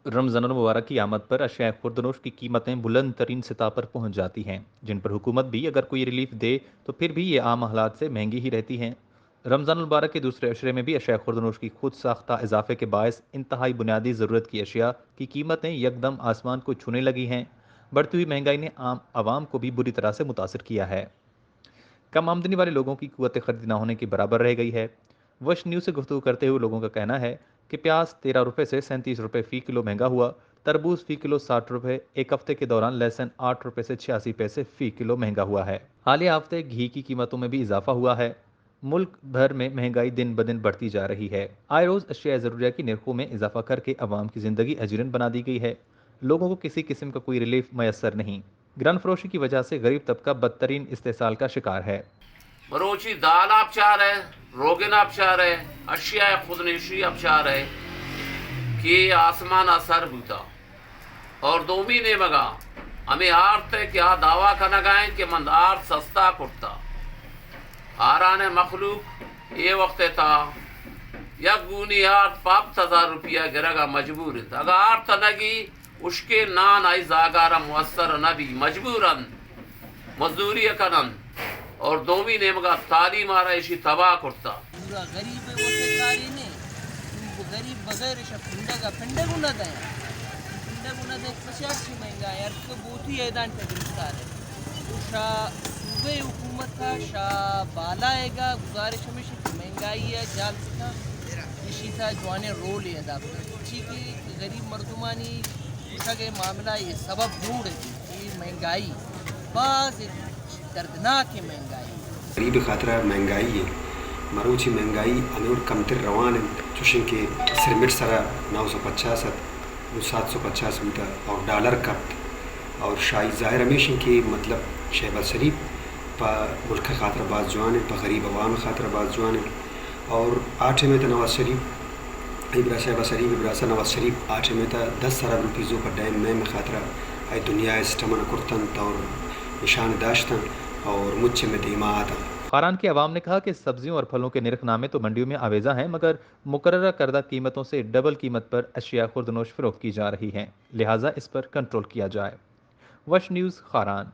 رمضان المبارک کی آمد پر اشیاء خوردنوش کی قیمتیں بلند ترین سطح پر پہنچ جاتی ہیں، جن پر حکومت بھی اگر کوئی ریلیف دے تو پھر بھی یہ عام حالات سے مہنگی ہی رہتی ہیں۔ رمضان المبارک کے دوسرے عشرے میں بھی اشیاء خوردنوش کی خود ساختہ اضافے کے باعث انتہائی بنیادی ضرورت کی اشیاء کی قیمتیں یکدم آسمان کو چھونے لگی ہیں۔ بڑھتی ہوئی مہنگائی نے عام عوام کو بھی بری طرح سے متاثر کیا ہے۔ کم آمدنی والے لوگوں کی قوت خرید نہ ہونے کے برابر رہ گئی ہے۔ وش نیوز سے گفتگو کرتے ہوئے لوگوں کا کہنا ہے کہ پیاز تیرہ روپے سے سینتیس روپے فی کلو مہنگا ہوا، تربوز فی کلو ساٹھ روپے، ایک ہفتے کے دوران لہسن آٹھ روپے سے چھیاسی پیسے فی کلو مہنگا ہوا ہے۔ حالیہ ہفتے گھی کی قیمتوں میں بھی اضافہ ہوا ہے۔ ملک بھر میں مہنگائی دن بدن بڑھتی جا رہی ہے۔ آئے روز اشیاء ضروریہ کی نرخوں میں اضافہ کر کے عوام کی زندگی اجیرن بنا دی گئی ہے۔ لوگوں کو کسی قسم کا کوئی ریلیف میسر نہیں۔ گران فروشی کی وجہ سے غریب طبقہ بدترین استحصال کا شکار ہے۔ مروچی دال آپ چار ہے، روگن آپ چار ہے، اشیاء خودنوشی آپ چار ہے کہ آسمان سر بوتا۔ اور دومی نیمگا ہمیں آرت ہے کہ آ دعویٰ کنگا ہیں کہ من آرت سستا کرتا۔ آران مخلوق یہ وقت تا یک گونی آرت پہ ہپت ہزار روپیہ گرگا مجبور انت۔ اگا آرت نگی، اشکیں نان آئی زاگارا موثر نہ بی، مجبور انت مزدوری کن انت۔ اور دومی نیمگا تعلیم آرا ایشی تباہ کرتا۔ پورا غریب ہے، وہ سے کاری نہیں۔ غریب بغیر ایشا پنڈگا، پنڈگو نہ دیں۔ پنڈگو نہ دیں، پچاس کی مہنگا ہے، ہر کو بوتی ایدان پہ گرفتار ہے۔ تو شاہ صوبے حکومت کا، شاہ بالا ہے گا، گزارش ہمیشہ کہ مہنگائی ہے، جال سکا، ایشی تا جوانے رول ہے ادا کرے۔ چی کہ غریب مردمانی کشگ ءِ معاملہ ءِ سبب جوڑ انت، اے مہنگائی باز دردناکیں مہنگائی۔ غریب ءِ خاطرا مہنگائی انت، مروچی مہنگائی ہمے وڑ کمتر روان انت، چوشیں کہ سرمٹ سرا نو سو پچاس ات، نوں سات سو پچاس بوتا اور ڈالر کپت اور شاہی ظاہر ہمیش انت کہ مطلب شہباز شریف پہ ملک ءِ خاطرا باز جوان انت، پہ غریب عوام ءِ خاطرا باز جوان انت۔ اور آ ٹائم ءَ تہ نواز شریف، اے برا شہباز شریف، اے برا سا نواز شریف آ ٹائم ءَ تہ دس ارب روپی زو پہ ڈیم میم ءِ خاطرا اے دنیا ءَ سٹم ءَ کرتنت اور نشان داشتن اور مچ مئے دیما آتن۔ خاران کے عوام نے کہا کہ سبزیوں اور پھلوں کے نرخ نامے تو منڈیوں میں آویزاں ہیں، مگر مقررہ کردہ قیمتوں سے ڈبل قیمت پر اشیاء خوردنوش فروخت کی جا رہی ہیں، لہذا اس پر کنٹرول کیا جائے۔ وش نیوز، خاران۔